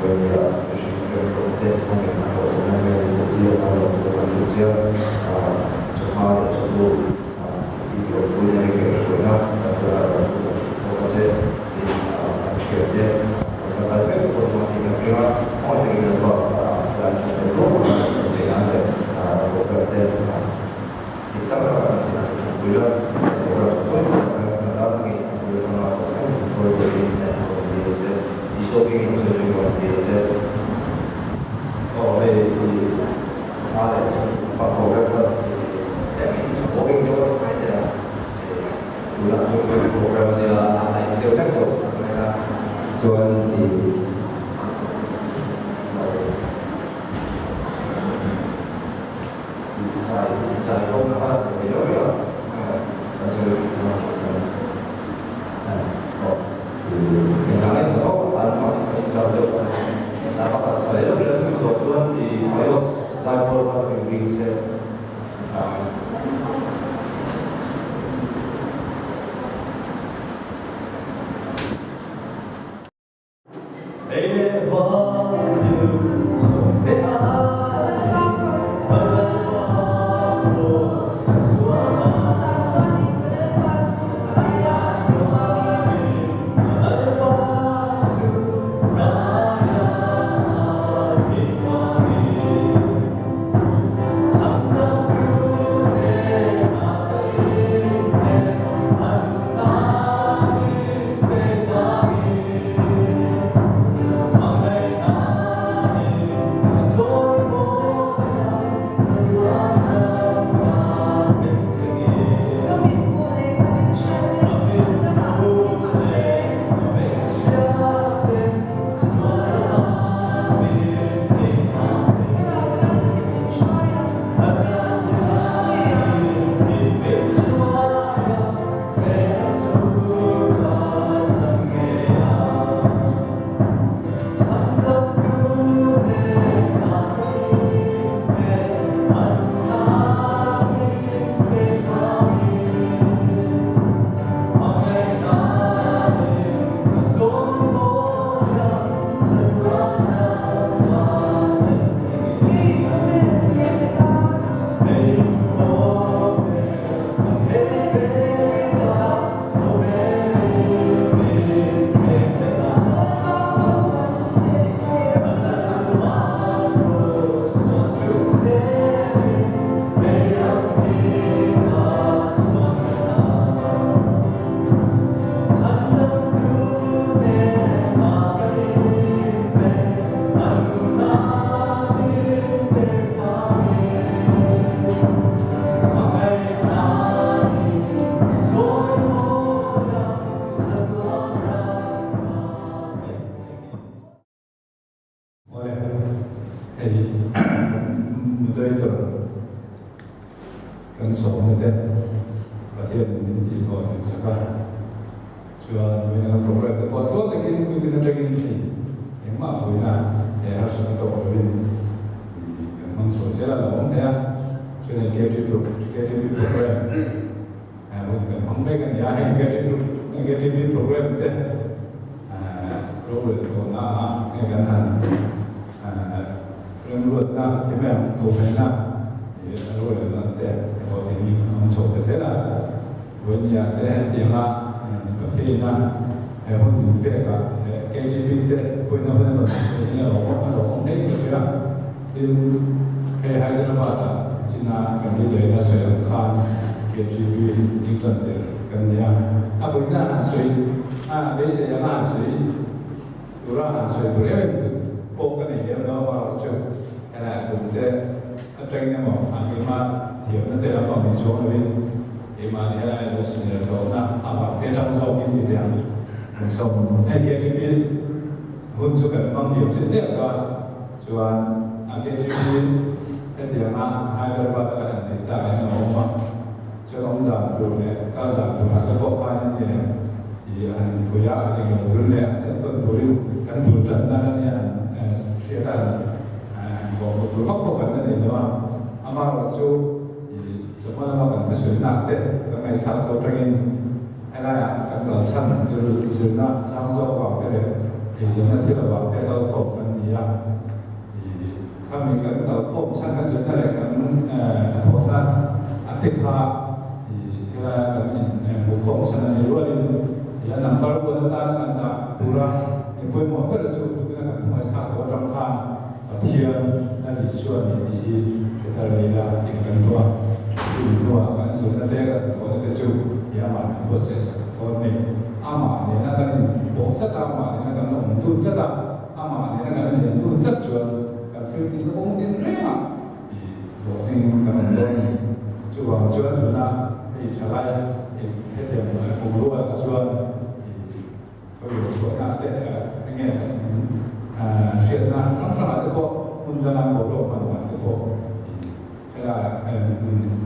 Vawinia mihring remrawng te hmangin a hlawhtlinna vel biakna lo hmuh kan hrilh che a, chawhma leh chawhnu i awmpui na leh kaihhruaina kan tunah lo hmuh kan hrilh bawk a che. Tin, kan thiante kan la kal vek pawh chuan tih kan ring a, hmawlh takin Lalpa helai hmun leh ruam anga kan awm theih nan leh program te dik tak taka kan theih nan kan hrilhpui la, kan program zawng zawng hi kan kan tan angin a bul atanga a tawp thleng in hruai turin a rawn dil che. Isua hmingin rawn sawi turin ka rawn dil che. Aw hei i chawhma leh chawhnu program kha tlemin a boring deuh a ni mai thei a. Tunah chuan kan program ania a in deuh hlek tawh ang mai a, chuan i zai zai kawng kha ni lo ila kan sawi aw engah nge tawh an mahni kan inzau deuh a ni a pakhat sawi lo ila chumi chhuah chuan i Ayos zaipawl kha fing ring se. Awle, hei moderator kan sawmna te Pathian in min tih hlawhtlin sak a, chuan vawiin kan program te pawh tluang takin tukin atangin hei engmah vawiina he harsatna tawk lovin kan hmang chhuah zel a lo awm hle a, chuan hei KTP program hun kan hmang mek a ni a, heng KTP program te rorel tawhna ah nge kan han remruatna ti mai ang, kohhranna rorelna te erawh thei in a awm chho ta zel a, Vawinia te hetianga Pathianina he hun min pek ah leh KGB te pawhin a hun a rawn thei hi a lo awm hle in ka hria. Tin, hei Hyderabad ah China kan leader in a sawi ang khan KGB ding tan tir kan ni a, a vawiina han sawi a beisei anga han sawi tura han sawi tur em em chu pawh ka nei lem lo amaherawh chu helai kum te atangin emaw a keimah thiamna te lampang min chhuang lovin keimahni helai lo senior tawhna avang te atang zawkin ti teh ang kum sawm hei KGB hun chu kan hmang liam chin deuh a. Chuan a KGB hetianga Hyderabad a kan han neih tak hian a awm a, chuan awm dan tur leh kal dan turah te pawh khan heti i han inpui a, englo tul leh an entawn turin kan bul tanna a nia han hriat a han kawhhmuh tur vak pawh kan la nei lo a, amaherawhchu i chawhma lama kan thusawinak te kan ngaihthlak tawh atangin Helaiah kan kal chhan zirna sang zawk vang te leh eizawnna thil avang te kal khawm kan ni. Pathian Lal Isua a ni tih hi hre thar leh ila tih kha kan duh a. Chumi hnuah kan zirna te kan thawhna te chu i amah min buatsaih sak dawn a ni. Amah nena kan inpawh tlat a, amah nena kan awm dun tlat a, amah nena kan lian dun tlat chuan kan thil tihna kawng tin rengah i hlawhtlingin kan awm dawn a ni. Chuvang chuan tuna hei thalai hetiang bungrua ah chuan i Ka chhuahna te enge hriatna hrang hrangah te pawh hmun danga boruak hman dan te pawh helai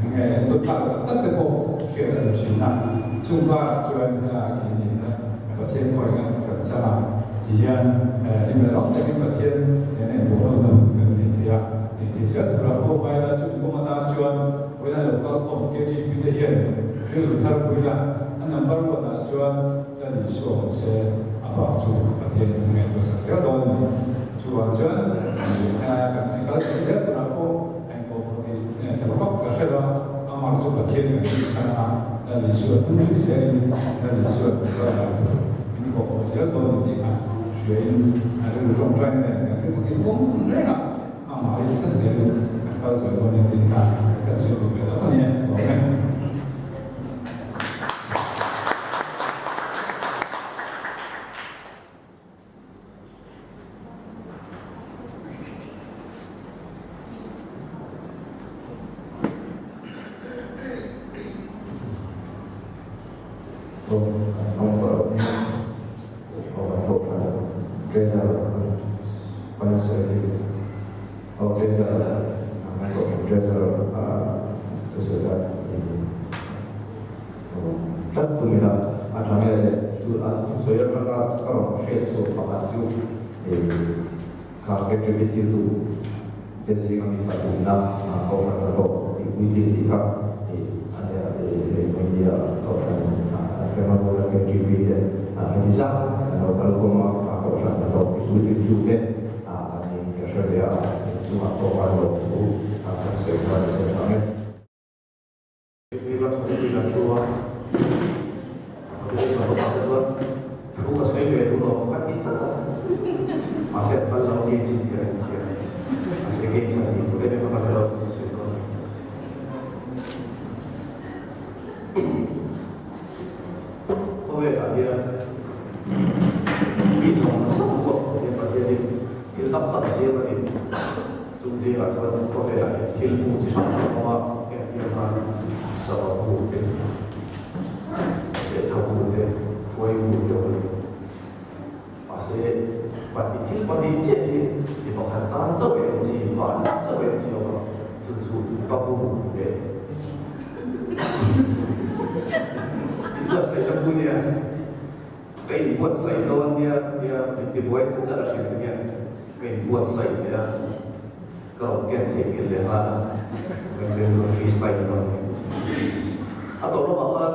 enge enkawl tlak tak tak te pawh hriat a ni thin a. Chung karah chuan helai keini hian Pathian khawiah kan chang a ti hian hlim leh rawng takin Pathian nena inbawlhawlna hun kan nei thei a. Nei thei zel tura pawh ngai ila chumi kawng atan chuan vawiin a lo kal khawm KTP te hian rilru thar pui ila a number one ah chuan Lal Isua awm se, a bak chu Pathian in a ngaihtuah sak zel dawn a ni. Chuvang chuan kan kal thei zel turah pawh a inpawhpawh thei kher vak ka hre lo a, amah chu Pathian kan tih chhan a, Lal Isua hnung zui zelin Lal Isua kan kal dan tur min pawhpawh zel dawn a ni tih kha hriain a rilru tawngtaina nen kan thil thil kawng reng a, amah hi chhan zelin kan kal zel dawn a ni tih kha kan sawi duh ve lawk a ni e. Lawm e. Tlat tum ila a tha nge le tun an thusawi atanga ka rawn hriat chhuah pakhat chu kha KTP thil duh te zinga mi pahnihna kohhran hnathawk tih puitlin tih kha a nia India kohhran Hemabula KTP te heti zat an lo kal khawm a kohhran hnathawk tih puitlin tu te an niin ka hre ve a inchungah pawh khan lawmthu kan sawi nghal a che tha nge. Mi va chhung tih kan thu a, ka thu ka bawk ah te chuan thu ka sawi ve duh lo ka ti chat a, mahse an phal lo games an ti a ni a, mahse games an tih thu em em a ka hre lo chu ka sawi dawn a ni. Khawvelah hian mi zawng zawng pawh hian Pathianin thil tam tak siam a ni. Chung zingah chuan khawvelah hian thil hmuh chi hrang hrang awm a, entir nan sava hmuh te, lehkha hmuh te, khuai hmuh te awm a ni. Mahse, pahnih thil pahnih chiah hi mi pakhat tan chauh em chi, mahni chauh em chi awm a, chu chu pa bu leh inbuatsaih ta bu nia. Ka inbuatsaih dawn nia tia min tibuai zet a ka hrilh te hian ka inbuatsaih leh a, ka rawn ken theih nghilh leh nghal a, kan rilru a free style dawn a ni. A tawh lamah khan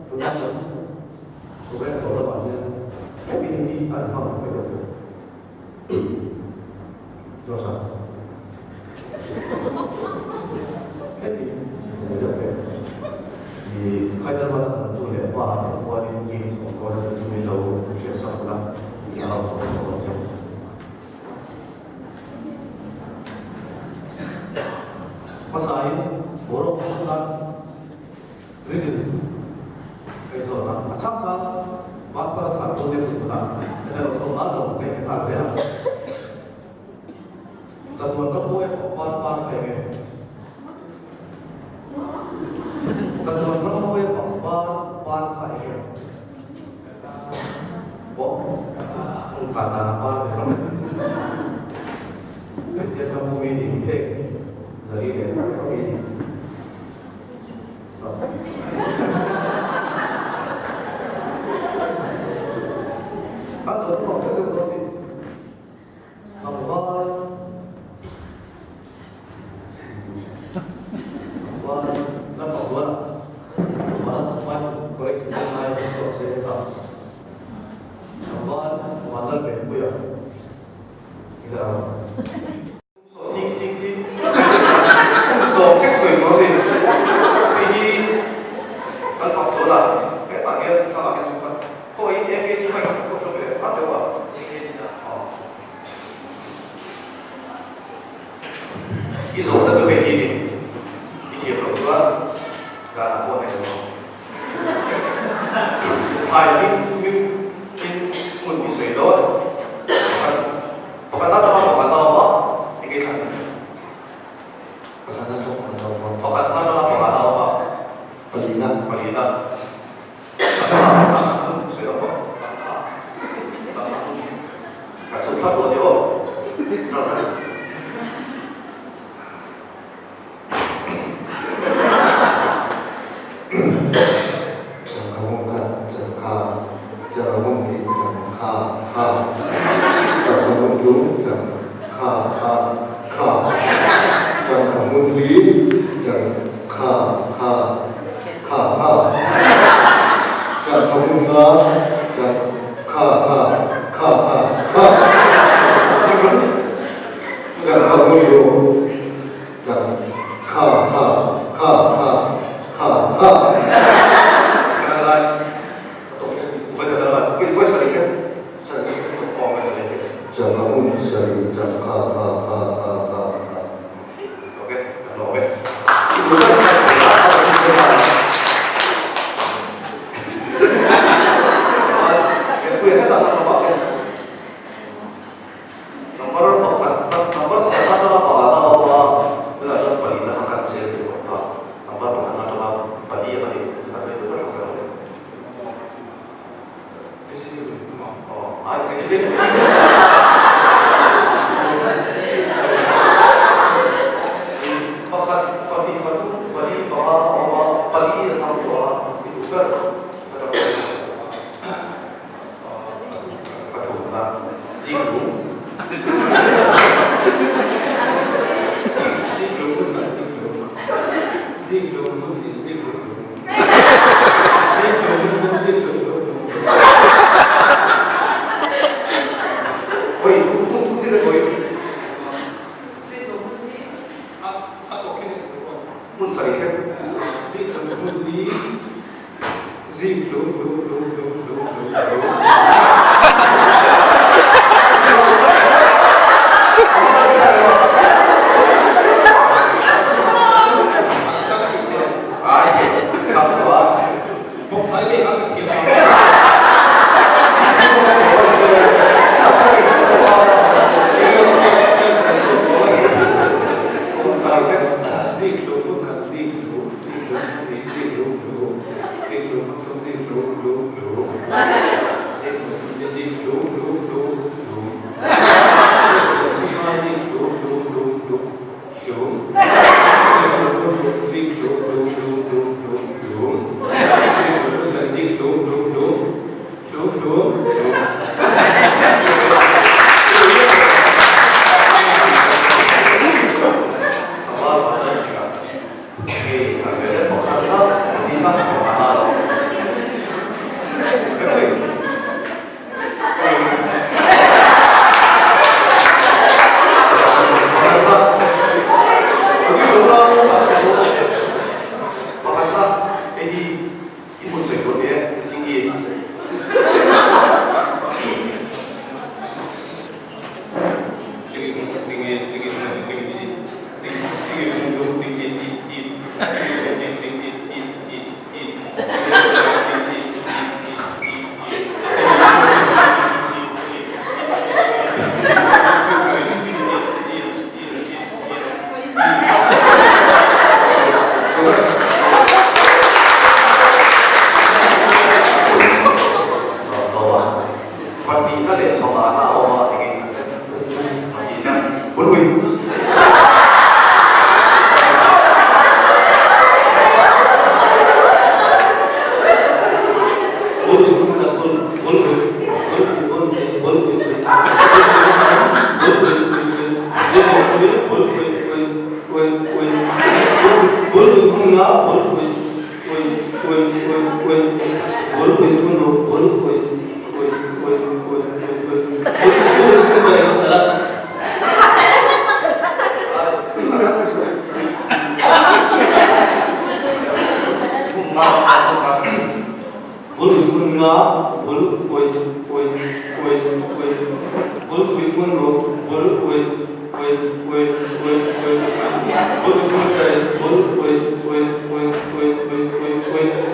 tuna kan program tawh lamah hian hemi ni hi an hmang ang vek a tu. Joshua. Hemi ni deuh vek. I Hyderabad a kan tu leh pa te huanin Kings of College chu min lo hriat sak la tih a hlauh tawh tawh ang che. Hmasain boruak hman Riddle ka inzawt a, a chhang chhang van para chhan dawn nia chhun hmunah ka lo chho nghal lo ka inti nghal zel a. Chatuan ka buai pangpar par feng e. Chatuan ram buai pangpar par kha eng e. Pawh ka zan a par ve ram e. Kristian ka mu mi nih phek zali leh tak mi nih. A zawh tawh deuh deuh dawn ni. Tlangval Tlangval lamah chuan Tlangval hmai correct chu ngai a tawh se heta Tlangval Vanlalvenpuia Thik thik thik sawm vek sawi tur a ni. Hei hi kan fak zual a, hetah hian thlalak hi chu kha khawiin AKG bike a thawk hlawm leh hrat deuh a. I zawhna chu hei hi ni. I thiam loh chuan zanah pawh nei lo. Phai hming hming in hmun i sawi dawn. Pakhat pakhat atanga pakhat a awm a, eng nge thlan? Pakhat atanga pakhat a awm a. Pakhat atanga pakhat a awm a. Palina. Palina. Changkha changkha hmun i sawi awm a. Changkha changkha hmun. Ka chhut thlap lo ni aw. Changkha hmun khat, changkha, changkha hmun hnih, changkha kha, changkha hmun thum, changkha kha kha, changkha hmun li, changkha kha kha kha, changkha hmun nga, changkha kha kha kha kha, changkha hmun ruk, Chang kha kha kha kha kha kha. Kana lai vai kana lai vai vai sari khe sari aw vai sari khe. Chang kha mun sari chang kha kha kha kha kha kha. Okay, kan lawm e. Number pakhat number pakhat atanga pakhat a awm a, tunah chuan palina kha kan sel tih bawk a, number pakhat atanga pali a nih chu tunah chuan i duh thlak ber awm e. Aw, ai actually pakhat pahnih pathum pali panga a awm a, pali a thlang tawh a, i duh ber ka ta Pathumna Zinglung Zinglung hun ah Zinglung Zinglung hun nih Zinglung lung Zinglung hun thum Zinglung lung lung lung Oi hun thum chi ka tawi Zinglung hun hi a tawk hian a tawk a. Hmun sarih thleng. Zinglung hun hi Zing lung lung lung lung lung lung lung. ui ui ui ui ui bul ui sai bul ui ui ui ui ui ui ui.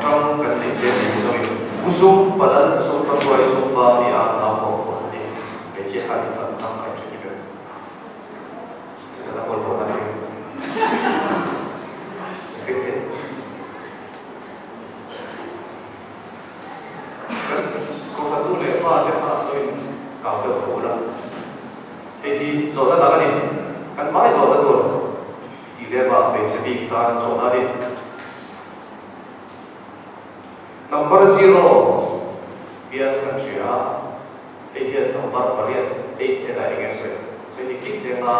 Tang kan neih te ni Mizoin Pu Sum, Pa Lal Sum, Pa Hruai Sum, Fa ti a nau ho pawh an ni. Hmeichhia khan in kan tang kai hre kim em? Setana kawl pawh na thing. Engtin nge? Kan kohhran nu leh pa te kha lo in kau deuh tho ula. Hei hi zawhna dang a ni. Kan vai zawhna tur tih leh vang hmeichhe bik tan zawhna a ni. Number zero hian kan hria a, hei hian number pariat eight hnenah eng nge sawi? Sawi dik dik cheng a.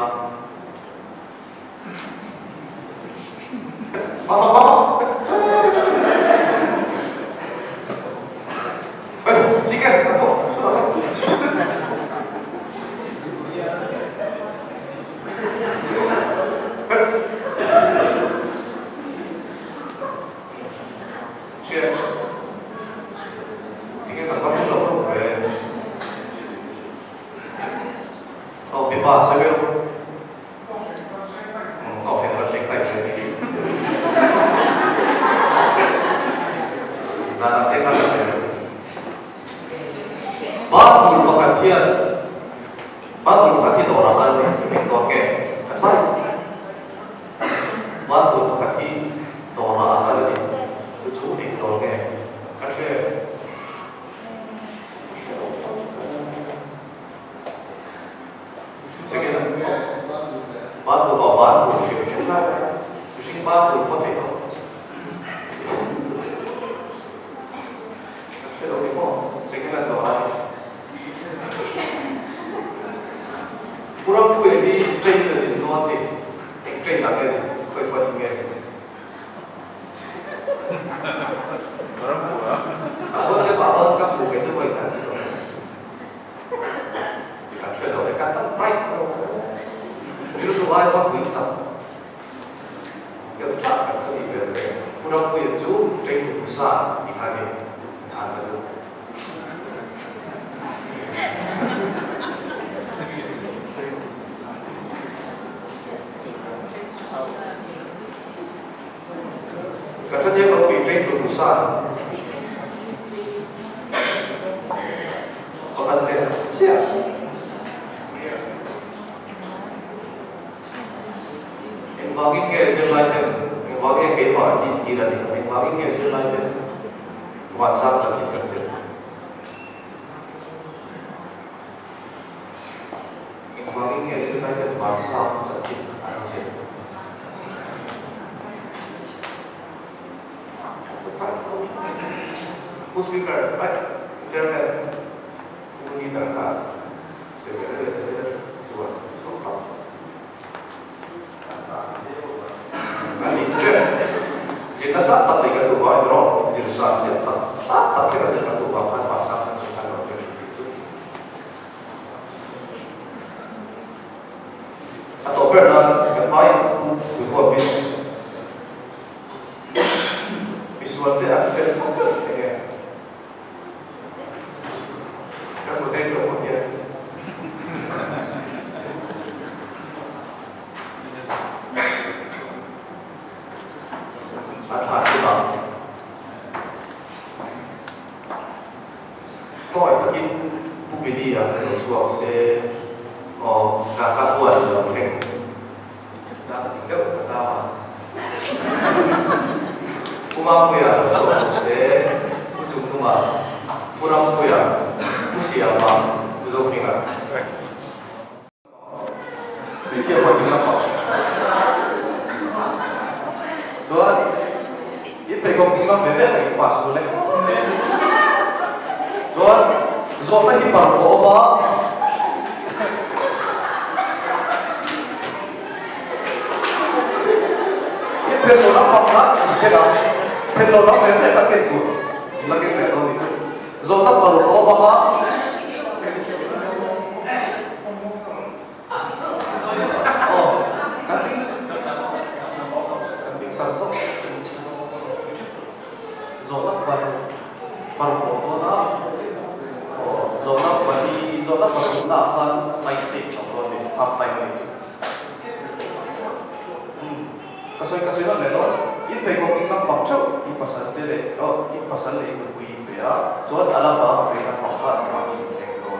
In pheikhawk in lampang theuh in pasal te leh oh in pasal leh in nupui in pe a, chuan a lama a vei lampang kha an mahni in keng dawn.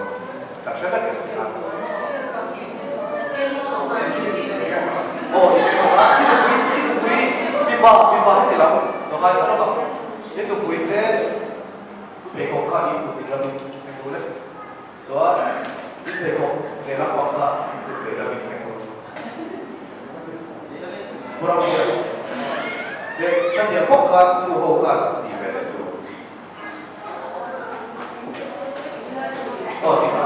Kan hre vek em nia? Aw i keng bawk a, i nupui i nupui mipa mipa heti lam lo ngaithla lawk ang. I nupui te pheikhawk kha i kut dinglamin keng tur e. Chuan i pheikhawk lehlam pang kha i kut veilamin keng tur. Pu Ramhriat, Leh khatiang bawk khan nu ho khan ti ve leh tur. Aw ti kha.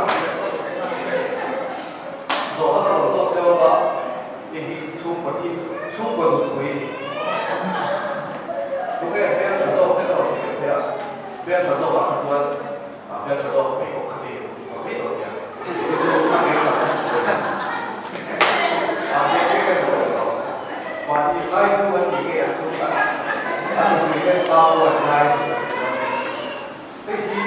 Zawhna ka rawn zawk cheu a, i hi chhungkaw thi, chhungkaw nupui. Tunge hmeltha zawk te ka rawn ti ve thei a, hmeltha zawkah kha chuan A hmeltha zawk mai bawk kha ti a mai dawn nia. Chu chu a ngei tak a ngei ngei ka zawh leh tawh. Mahni ngai hnu an tih ngei ang chu a a nupui ten pa pawh an ngai tih ka hre dawn e. Hei hi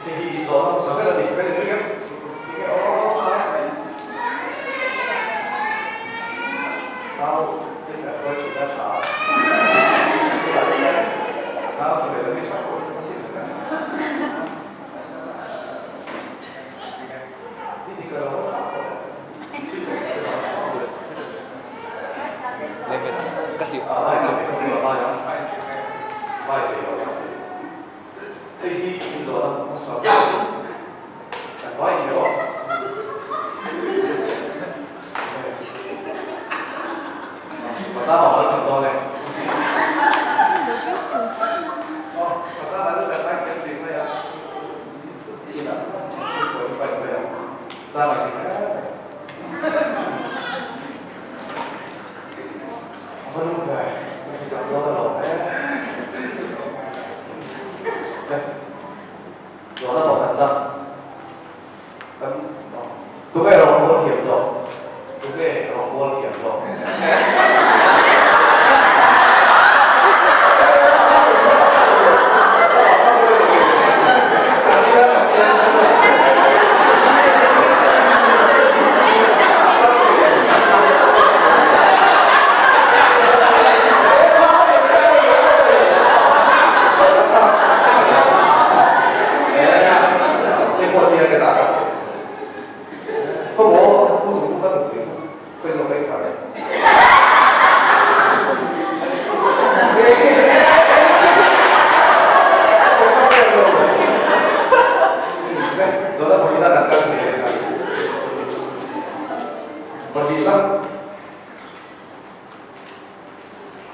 hei hi inzawhna hmasa ber a ni. Ka ti nui em? Tinge aw Nau tin a hruai thin a tha a, tunah hian nau ti ve lovin tha pawh a sin reng a. Ni dik a lo awm thlak tawh e. Hei hi inzawhna hmasa ber a ni. Kan vai hle aw. Pachama mal kan dawn e. Aw, pachama chu kan vai thiam tih mai a. Inah thingpui an paih mai ang. Chama chi hle mai. A va lung ve, chuti zak dawn alawm e. Zawhna pakhatna kan tunge rawngbawl thiam zawk? Tunge rawngbawl thiam zawk?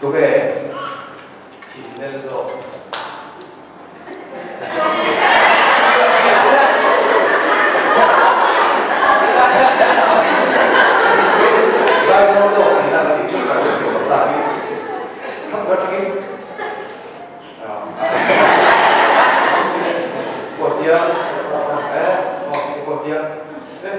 Tunge thinlel zawk? Zaidawm zawk tihna ka tih chu ka hre thei lo tak in thlap ber takin pawh chiang e pawh chiang e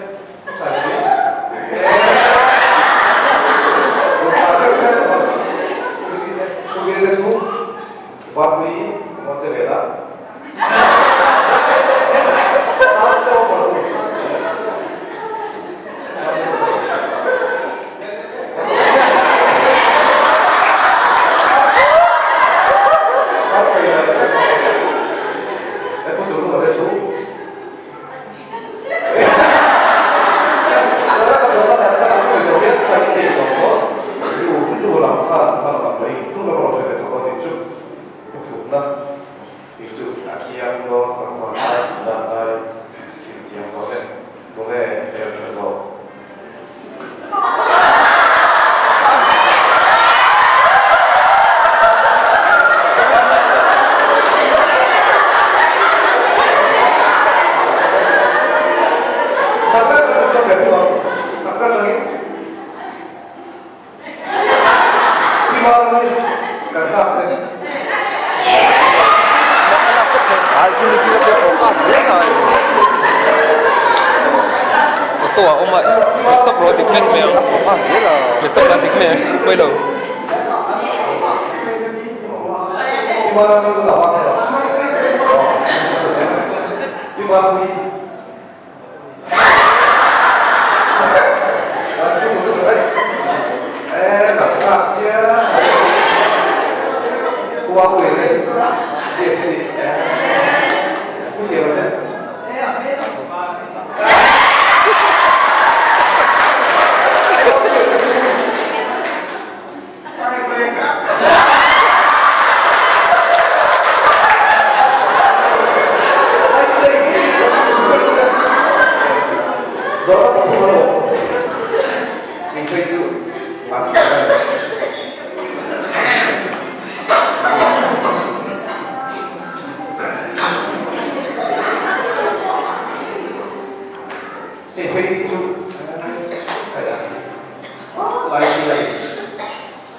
Auto a awm a laptop rawh a dik vek mai ang laptop a dik mai ang pawi lo.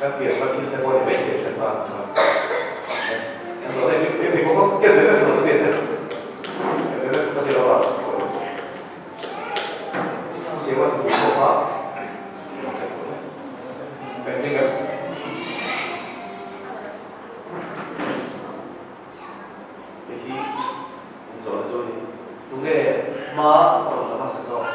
Kan pian hma thil te pawh ni mai thei a tan chuan kan zawh hei mi mi pawh ken ve vek lo te te ve vek ka ti lo a siam a ti pawh kha pending a hei hi zawh na chu ni tunge hma rawn la hmasa zawk.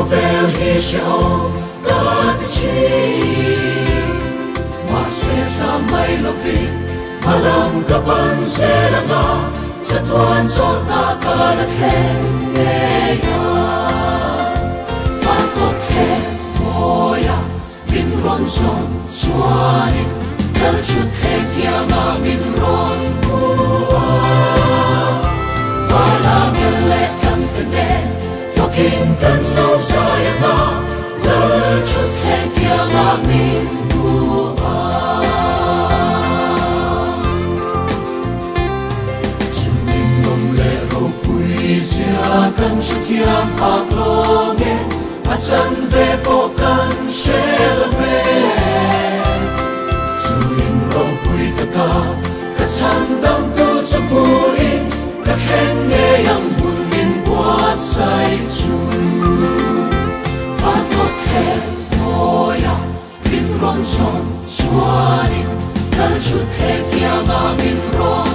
Khawvel hi hrehawm ka ti thin. Mahse zam mai lovin hmalam ka ban zel anga, chatuan chawlhna ka la thleng ngei ang. Van kawt thleng mawia min rawn zawn chuanin kal chhut thleng kiangah min rawn hmu a. Vana ngel leh tlangte nen fakin kan lo zai anga, lal chhut thleng kiangah min hmu a. Chumin lawm leh ropui zia kan hrethiam phak lawng e, A chanve pawh kan hre lo ve. Chu in ropui taka ka chhandamtu chu hmuhin ka thleng ngei ang hmun min buatsaih chu. Van kawt thleng mawia min rawn zawn chuanin kal thut thleng kiangah min rawn.